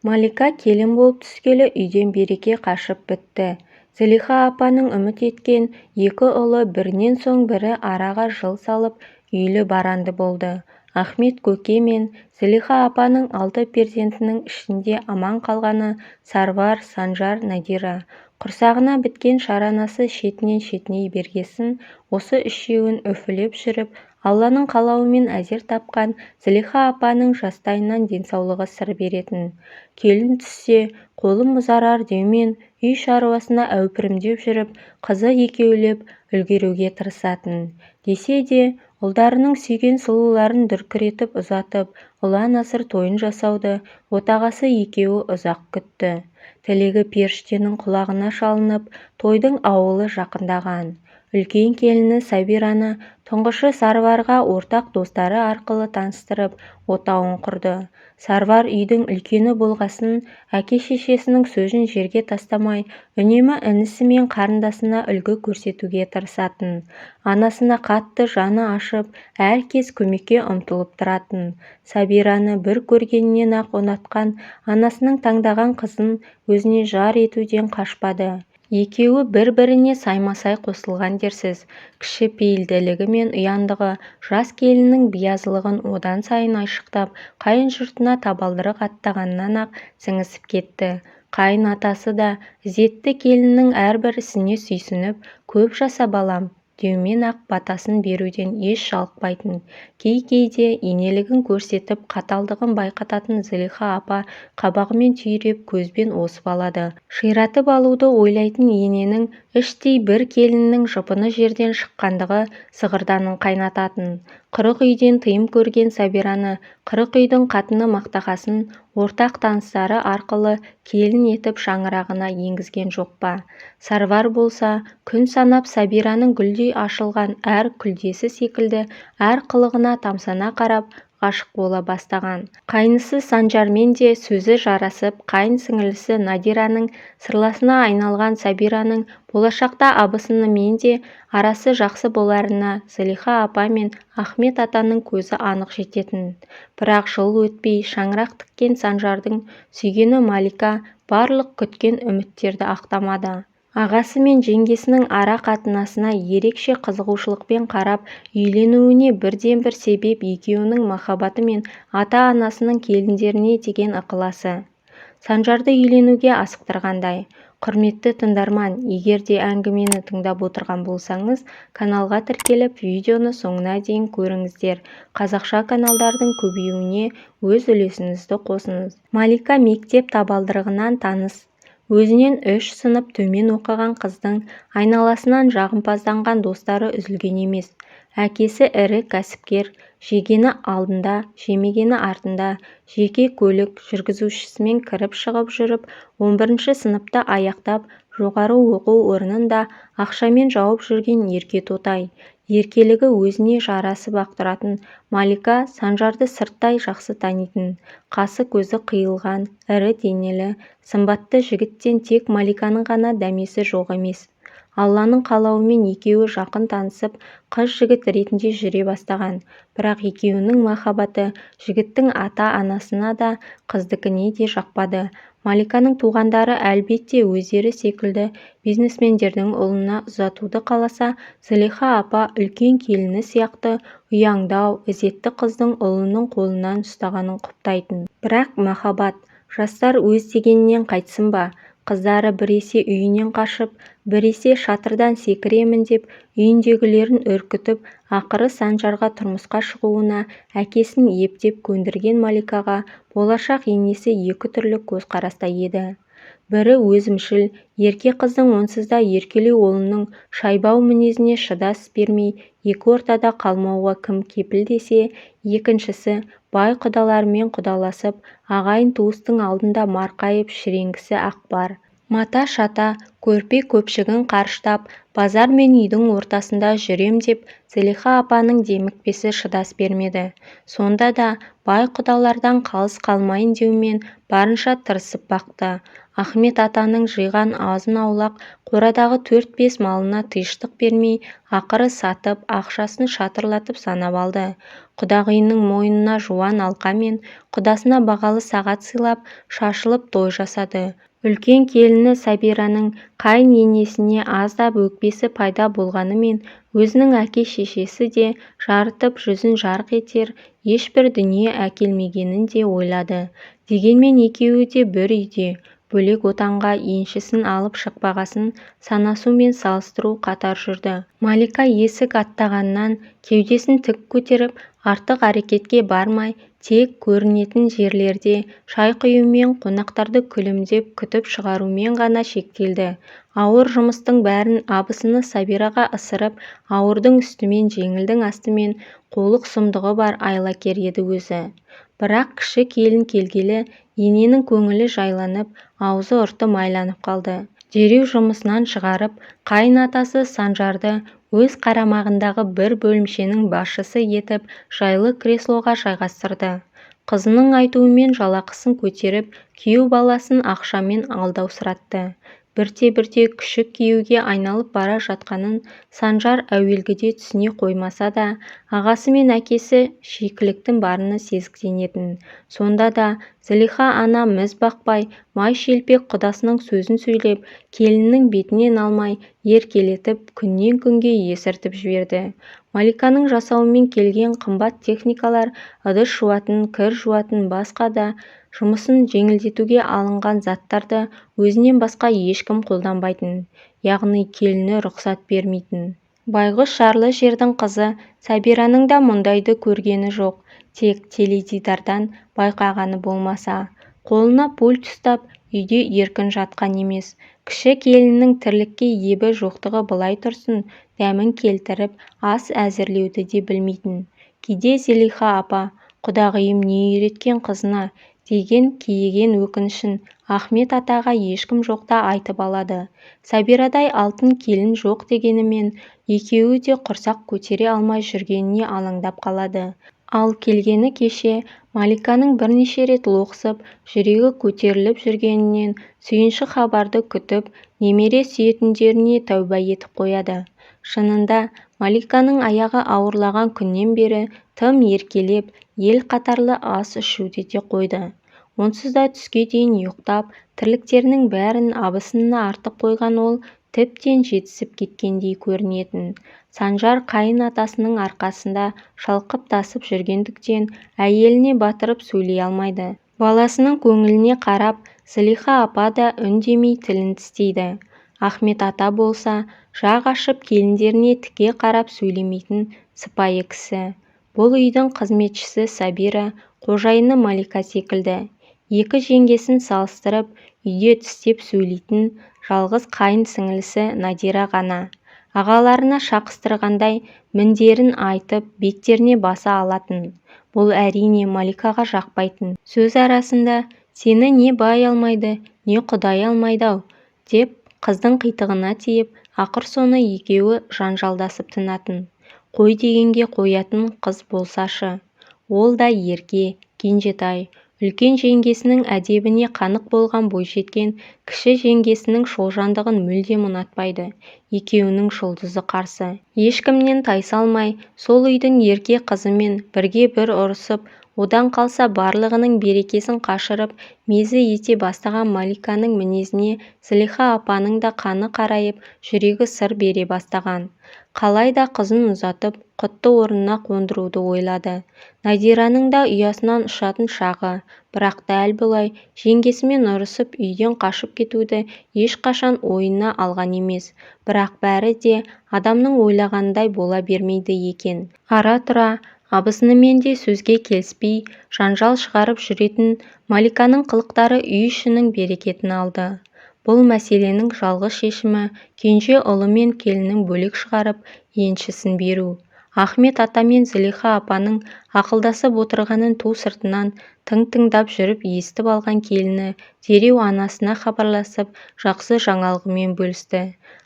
Малика келін болып түскелі үйден береке қашып бітті. Зылиха апаның үміт еткен екі ұлы бірінен соң бірі араға жыл салып үйлі-баранды болды. Ахмет көке мен Зылиха апаның алты перзентінің ішінде аман қалғаны Сарвар, Санжар, Надира. Құрсағына біткен шаранасы шетінен шетіней бергесін осы үшеуін үфілеп жүріп, Алланың қалауымен әзер тапқан Зылиха апаның жастайынан денсаулығы сыр беретін. Келін түссе, қолым ұзарар деумен үй шаруасына әупірімдеп жүріп, қызы екеулеп үлгеруге тырысатын. Десе де, ұлдарының сүйген сұлуларын дүркіретіп ұзатып, ұлан-асыр тойын жасауды отағасы екеуі ұзақ күтті. Тілегі періштенің құлағына шалынып, тойдың ауылы жақындаған. Үлкен келіні Сабираны тұңғышы Сарварға ортақ достары арқылы таныстырып, отауын құрды. Сарвар үйдің үлкені болғасын, әке-шешесінің сөзін жерге тастамай, үнемі інісі мен қарындасына үлгі көрсетуге тырысатын. Анасына қатты жаны ашып, әр кез көмекке ұмтылып тұратын. Сабираны бір көргеннен-ақ ұнатқан анасының таңдаған қызын өзіне жар етуден қашпады. Екеуі бір-біріне саймасай қосылған дерсіз. Кішіпейілділігі мен ұяңдығы жас келіннің биязылығын одан сайын айшықтап, қайын жұртына табалдырық аттағаннан-ақ сіңісіп кетті. Қайын атасы да ізетті келіннің әрбір ісіне сүйсініп, көп жаса балам деумен-ақ батасын беруден еш жалықпайтын. Кей-кейде енелігін көрсетіп, қаталдығын байқататын Зылиха апа қабағымен түйреп, көзбен осып алады. Ширатып алуды ойлайтын ененің іштей бір келіннің жыпыны жерден шыққандығы зығырданын қайнататын. 40 үйден тыйым көрген Сабираны 40 үйдің қатыны мақтағасын ортақ таныстары арқылы келін етіп шаңырағына енгізген жоқ па? Сарвар болса, күн санап Сабираның гүлдей ашылған әр күлдесі секілді әр қылығына тамсана қарап, ғашық бола бастаған. Қайнысы Санжармен де сөзі жарасып, қайын сіңілісі Надираның сырласына айналған Сабираның болашақта абысынымен де арасы жақсы боларына Зылиха апа мен Ахмет атаның көзі анық жететін. Бірақ жыл өтпей шаңырақ тіккен Санжардың сүйгені Малика барлық күткен үміттерді ақтамады. Ағасы мен жеңгесінің ара қатынасына ерекше қызығушылықпен қарап, үйленуіне бірден-бір себеп екеуінің махаббаты мен ата-анасының келіндеріне деген ықыласы. Санжарды үйленуге асықтырғандай. Құрметті тыңдарман, егер де әңгімені тыңдап отырған болсаңыз, каналға тіркеліп, видеоны соңына дейін көріңіздер. Қазақша каналдардың көбеюіне өз үлесіңізді қосыңыз. Малика мектеп табалдырығынан таныс. Өзінен 3 сынып төмен оқыған қыздың айналасынан жағымпазданған достары үзілген емес. Әкесі ірі кәсіпкер, жегені алдында, жемегені артында, жеке көлік жүргізушісімен кіріп-шығып жүріп, 11 сыныпты аяқтап, жоғары оқу орнын да ақшамен жауып жүрген ерке тотай. Еркелігі өзіне жарасып-ақ тұратын Малика Санжарды сырттай жақсы танитын. Қасы-көзі қиылған, ірі денелі, сымбатты жігіттен тек Маликаның ғана дәмесі жоқ емес. Алланың қалауымен екеуі жақын танысып, қыз-жігіт ретінде жүре бастаған. Бірақ екеуінің махаббаты жігіттің ата-анасына да, қыздікіне де жақпады. Маликаның туғандары әлбетте өздері секілді бизнесмендердің ұлына ұзатуды қаласа, Зылиха апа үлкен келіні сияқты ұяңдау, ізетті қыздың ұлының қолынан ұстағанын құптайтын. Бірақ махаббат, жастар өз дегенінен қайтсын ба? Қыздары біресе үйінен қашып, біресе шатырдан секіремін деп үйіндегілерін үркітіп, ақыры Санжарға тұрмысқа шығуына әкесін ептеп көндірген Маликаға болашақ енесі екі түрлі көзқараста еді. Бірі өзімшіл, ерке қыздың онсыз да еркелеу ұлының шайбау мінезіне шыдас бермей екі ортада қалмауға кім кепіл десе, екіншісі бай құдаларымен құдаласып, ағайын-туыстың алдында марқайып шіренгісі-ақ бар. Мата-шата, көрпе-көпшігін қарыштап, базар мен үйдің ортасында жүрем деп Зылиха апаның демікпесі шыдас бермеді. Сонда да бай құдалардан қалыс қалмайын деумен барынша тырысып бақты. Ахмет атаның жиған азын-аулақ қорадағы төрт-бес малына тиыштық бермей, ақыры сатып, ақшасын шатырлатып санап алды. Құдағиының мойнына жуан алқа мен құдасына бағалы сағат сыйлап, шашылып той жасады. Үлкен келіні Сәбираның қайын енесіне аздап өкпесі пайда болғанымен, өзінің әке-шешесі де жарытып жүзін жарық етер ешбір дүние әкелмегенін де ойлады. Дегенмен екеуі де бір үйде, бөлек отанға еншісін алып шықпағасын санасу мен салыстыру қатар жүрді. Малика есік аттағаннан кеудесін тік көтеріп, артық әрекетке бармай, тек көрінетін жерлерде шай құюмен, қонақтарды күлімдеп күтіп шығарумен ғана шектелді. Ауыр жұмыстың бәрін абысыны Сабираға ысырып, ауырдың үстімен, жеңілдің астымен қулық-сұмдығы бар айлакер еді өзі. Бірақ кіші келін келгелі ененің көңілі жайланып, аузы-ұрты майланып қалды. Дереу жұмысынан шығарып, қайын атасы Санжарды өз қарамағындағы бір бөлімшенің басшысы етіп жайлы креслоға жайғастырды. Қызының айтуымен жалақысын көтеріп, күйеу баласын ақшамен алдаусыратты. Бірте-бірте күшік күйеуге айналып бара жатқанын Санжар әуелгіде түсіне қоймаса да, ағасы мен әкесі шикіліктің барына сезіктенетін. Сонда да Зылиха ана міз бақпай, май шелпек құдасының сөзін сөйлеп, келінінің бетінен алмай, еркелетіп, күннен-күнге есіртіп жіберді. Маликаның жасауымен келген қымбат техникалар, ыдыс жуатын, кір жуатын, басқа да жұмысын жеңілдетуге алынған заттарды өзінен басқа ешкім қолданбайтын, яғни келіні рұқсат бермейтін. Байғұс жарлы жердің қызы Сәбираның да мұндайды көргені жоқ, тек теледидардан байқағаны болмаса. Қолына пульт ұстап, үйде еркін жатқан емес. Кіші келіннің тірлікке ебі жоқтығы былай тұрсын, дәмін келтіріп ас әзірлеуді де білмейтін. Кейде Зелиха апа, құдағиым не үйреткен қызына деген кейіген өкінішін Ахмет атаға ешкім жоқта айтып алады. Сәбирадай алтын келін жоқ дегенімен, екеуі де құрсақ көтере алмай жүргеніне алаңдап қалады. Ал келгені кеше Маликаның бірнеше рет лоқсып, жүрегі көтеріліп жүргенінен сүйінші хабарды күтіп, немере сүйетіндеріне тәуба етіп қояды. Шынында, Маликаның аяғы ауырлаған күннен бері тым еркелеп, ел қатарлы ас ішуді де қойды. Онсыз да түске дейін ұйықтап, тірліктерінің бәрін абысынына артып қойған ол тіптен жетісіп кеткендей көрінетін. Санжар қайын атасының арқасында шалқып-тасып жүргендіктен әйеліне батырып сөйлей алмайды. Баласының көңіліне қарап, Зылиха апа да үндемей тілін тістейді. Ахмет ата болса, жақ ашып келіндеріне тіке қарап сөйлемейтін сыпайы кісі. Бұл үйдің қызметшісі Сабира, қожайыны Малика секілді. Екі жеңгесін салыстырып, үйде тістеп сөйлейтін жалғыз қайын сіңлісі Надира ғана. Ағаларына шақыстырғандай міндерін айтып, беттеріне баса алатын. Бұл әрине Маликаға жақпайтын. Сөз арасында сені не бай алмайды, не құдай алмайды-ау деп қыздың қитығына тиіп, ақыр соңы екеуі жанжалдасып тынатын. Қой дегенге қоятын қыз болсашы. Ол да ерке, кенжетай. Үлкен жеңгесінің әдебіне қанық болған бойжеткен кіші жеңгесінің шолжаңдығын мүлдем ұнатпайды. Екеуінің жұлдызы қарсы. Ешкімнен тайсалмай, сол үйдің ерке қызымен бірге бір ұрысып, одан қалса барлығының берекесін қашырып, мезі ете бастаған Маликаның мінезіне Зылиха апаның да қаны қарайып, жүрегі сыр бере бастаған. Қалай да қызын ұзатып, құтты орнына қондыруды ойлады. Надираның да ұясынан ұшатын шағы, бірақ дәл бұлай жеңгесімен ұрысып үйден қашып кетуді ешқашан ойына алған емес. Бірақ бәрі де адамның ойлағанындай бола бермейді екен. Ара-тұра абысынымен де сөзге келіспей, жанжал шығарып жүретін Маликаның қылықтары үй ішінің берекетін алды. Бұл мәселенің жалғыз шешімі кенже ұлы мен келінін бөлек шығарып, еншісін беру. Ахмет ата мен Зылиха апаның ақылдасып отырғанын ту сыртынан тың тыңдап жүріп естіп алған келіні дереу анасына хабарласып, жақсы жаңалығымен бөлісті.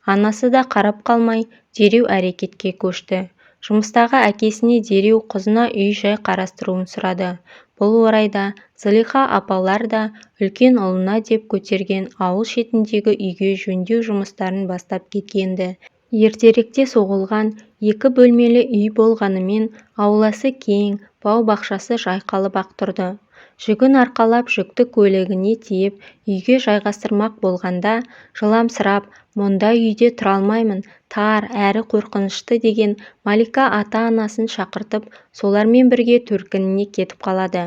Анасы да қарап қалмай, дереу әрекетке көшті. Жұмыстағы әкесіне дереу қызына үй-жай қарастыруын сұрады. Бұл орайда Зылиха апалар да үлкен ұлына деп көтерген ауыл шетіндегі үйге жөндеу жұмыстарын бастап кеткен-ді. Ертеректе соғылған, екі бөлмелі үй болғанымен ауласы кең, бау-бақшасы жайқалып-ақ тұрды. Жүгін арқалап, жүкті көлігіне тиеп, үйге жайғастырмақ болғанда, жыламсырап, мұндай үйде тұра алмаймын, тар әрі қорқынышты деген Малика ата-анасын шақыртып, солармен бірге төркініне кетіп қалады.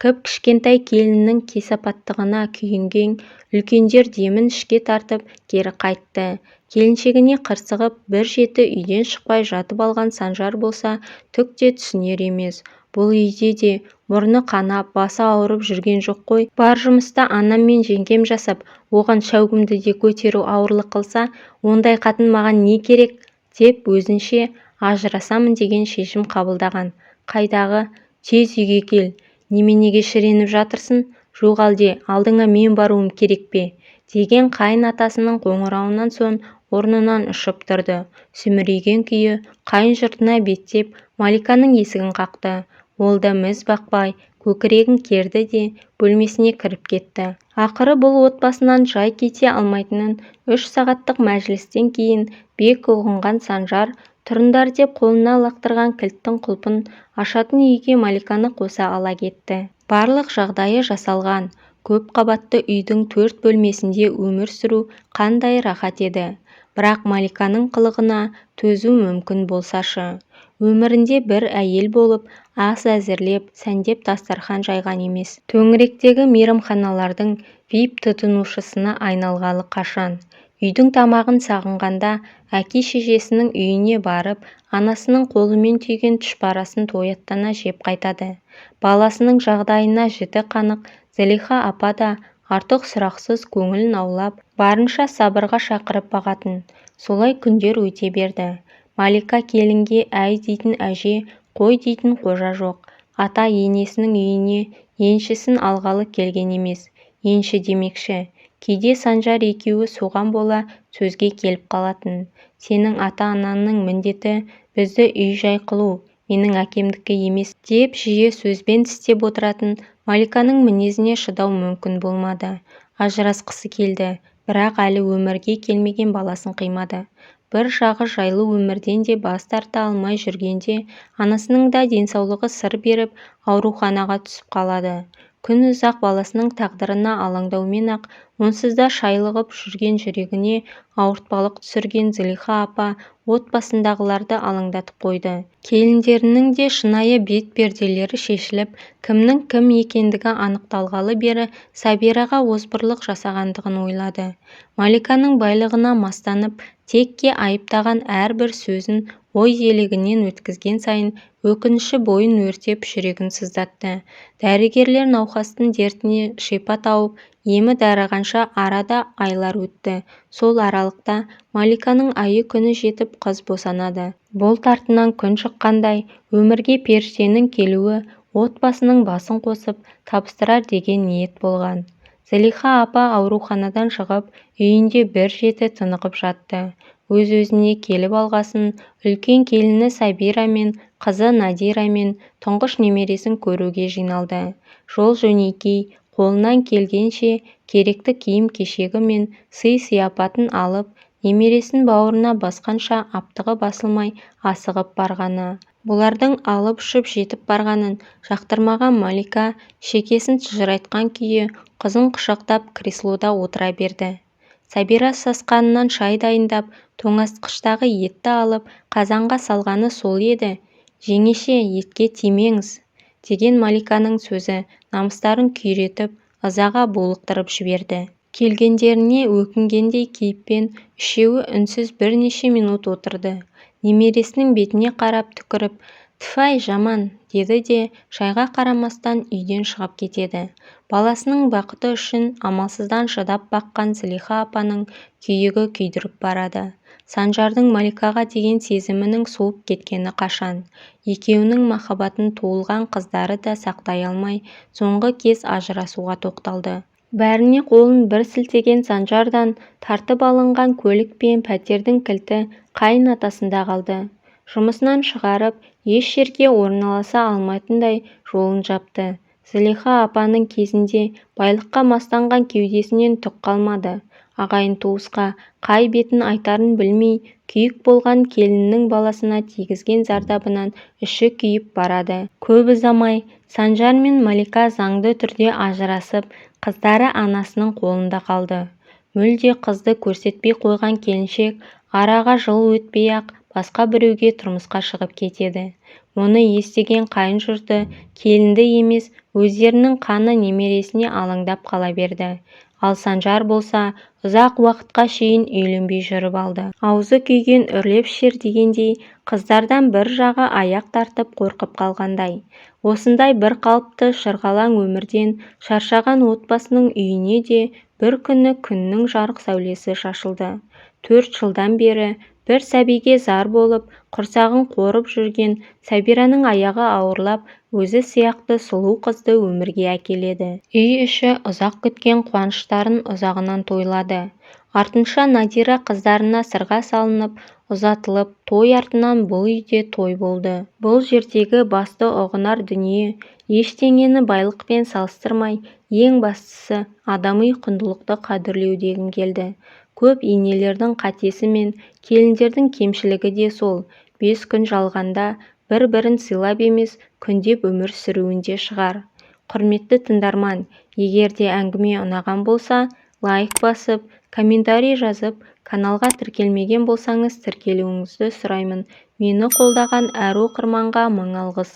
Кіп-кішкентай келінінің кесапаттығына күйінген үлкендер демін ішке тартып, кері қайтты. Келіншегіне қырсығып, бір жеті үйден шықпай жатып алған Санжар болса түк те түсінер емес. Бұл үйде де мұрны қанап, басы ауырып жүрген жоқ қой. Бар жұмысты анам мен жеңгем жасап, оған шәугімді де көтеру ауырлық қылса, ондай қатын маған не керек деп өзінше ажырасамын деген шешім қабылдаған. Қайдағы, тез үйге кел, неменеге шіреніп жатырсың, жоқ әлде алдыңа мен баруым керек пе деген қайын атасының қоңырауынан соң орнынан ұшып тұрды. Сүмірейген күйі қайын жұртына беттеп, Маликаның есігін қақты. Ол да міз бақпай, көкірегін керді де бөлмесіне кіріп кетті. Ақыры бұл отбасынан жай кете алмайтынын 3 сағаттық мәжілістен кейін бек ұғынған Санжар тұрыңдар деп қолына лақтырған кілттің құлпын ашатын үйге Маликаны қоса ала кетті. Барлық жағдайы жасалған, көп қабатты үйдің 4 бөлмесінде өмір сүру қандай рахат еді. Бірақ Маликаның қылығына төзу мүмкін болсашы. Өмірінде бір әйел болып, ас әзірлеп, сәндеп дастархан жайған емес. Төңіректегі мейрамханалардың вип тұтынушысына айналғалы қашан. Үйдің тамағын сағынғанда әке-шешесінің үйіне барып, анасының қолымен түйген тұшпарасын тояттана жеп қайтады. Баласының жағдайына жіті қанық Зылиха апа да артық сұрақсыз көңілін аулап, барынша сабырға шақырып бағатын. Солай күндер өте берді. Малика келінге әй дейтін әже, қой дейтін қожа жоқ. Ата-енесінің үйіне еншісін алғалы келген емес. Енші демекші, кейде Санжар екеуі соған бола сөзге келіп қалатын. Сенің ата-анаңның міндеті бізді үй-жай қылу, менің әкемдікі емес деп жиі сөзбен тістеп отыратын Маликаның мінезіне шыдау мүмкін болмады. Ажырасқысы келді, бірақ әлі өмірге келмеген баласын қимады. Бір жағы жайлы өмірден де бас тарта алмай жүргенде анасының да денсаулығы сыр беріп, ауруханаға түсіп қалады. Күн ұзақ баласының тағдырына алаңдаумен-ақ, онсыз да шайлығып жүрген жүрегіне ауыртпалық түсірген Зылиха апа отбасындағыларды алаңдатып қойды. Келіндерінің де шынайы бет перделері шешіліп, кімнің кім екендігі анықталғалы бері Сабираға озбырлық жасағандығын ойлады. Маликаның байлығына мастанып, текке айыптаған әрбір сөзін ой елегінен өткізген сайын өкініші бойын өртеп, жүрегін сыздатты. Дәрігерлер науқастың дертіне шипа тауып, емі дарығанша арада айлар өтті. Сол аралықта Маликаның айы күні жетіп, қыз босанады. Бұлт артынан күн шыққандай, өмірге періштенің келуі отбасының басын қосып, табыстырар деген ниет болған. Зылиха апа ауруханадан шығып, үйінде бір жеті тынығып жатты. Өз-өзіне келіп алғасын, үлкен келіні Сабира мен қызы Надирамен тұңғыш немересін көруге жиналды. Жол-жөнекей қолынан келгенше керекті киім-кешегі мен сый-сияпатын алып, немересін бауырына басқанша аптығы басылмай асығып барғаны. Бұлардың алып-ұшып жетіп барғанын жақтырмаған Малика шекесін тыжырайтқан күйі қызын құшақтап креслода отыра берді. Сабира сасқанынан шай дайындап, тоңазытқыштағы етті алып, қазанға салғаны сол еді, «Жеңеше, етке тимеңіз» деген Маликаның сөзі намыстарын күйретіп, ызаға булықтырып жіберді. Келгендеріне өкінгендей кейіппен үшеуі үнсіз бірнеше минут отырды. Немересінің бетіне қарап түкіріп, «Тфәй, жаман!» деді де, шайға қарамастан үйден шығып кетеді. Баласының бақыты үшін амалсыздан шыдап баққан Зылиха апаның күйігі күйдіріп барады. Санжардың Маликаға деген сезімінің суып кеткені қашан. Екеуінің махаббатын туылған қыздары да сақтай алмай, соңғы кез ажырасуға тоқталды. Бәріне қолын бір сілтеген Санжардан тартып алынған көлік пен пәтердің кілті қайын атасында қалды. Жұмысынан шығарып, еш жерге орналаса алмайтындай жолын жапты. Зылиха апаның кезінде байлыққа мастанған кеудесінен түк қалмады. Ағайын-туысқа қай бетін айтарын білмей күйік болған келінінің баласына тигізген зардабынан іші күйіп барады. Көп ұзамай Санжар мен Малика заңды түрде ажырасып, қыздары анасының қолында қалды. Мүлде қызды көрсетпей қойған келіншек араға жыл өтпей-ақ басқа біреуге тұрмысқа шығып кетеді. Мұны естіген қайын жұрты келінді емес, өздерінің қаны немересіне алаңдап қала берді. Ал Санжар болса, ұзақ уақытқа шейін үйленбей жүріп алды. Аузы күйген үрлеп ішер дегендей, қыздардан бір жағы аяқ тартып қорқып қалғандай. Осындай бір қалыпты шырғалаң өмірден шаршаған отбасының үйіне де бір күні күннің жарық сәулесі шашылды. 4 жылдан бері бір сәбиге зар болып, құрсағын қорып жүрген Сәбираның аяғы ауырлап, өзі сияқты сұлу қызды өмірге әкеледі. Үй іші ұзақ күткен қуаныштарын ұзағынан тойлады. Артынша Надира қыздарына сырға салынып, ұзатылып, той артынан бұл үйде той болды. Бұл жердегі басты ұғынар дүние, ештеңені байлықпен салыстырмай, ең бастысы адами құндылықты қадірлеу дегім келді. Көп енелердің қатесі мен келіндердің кемшілігі де сол 5 күн жалғанда бір-бірін сыйлап емес, күндеп өмір сүруінде шығар. Құрметті тыңдарман, егер де әңгіме ұнаған болса, лайк басып, комментарий жазып, каналға тіркелмеген болсаңыз тіркелуіңізді сұраймын. Мені қолдаған әр оқырманға мың алғыс.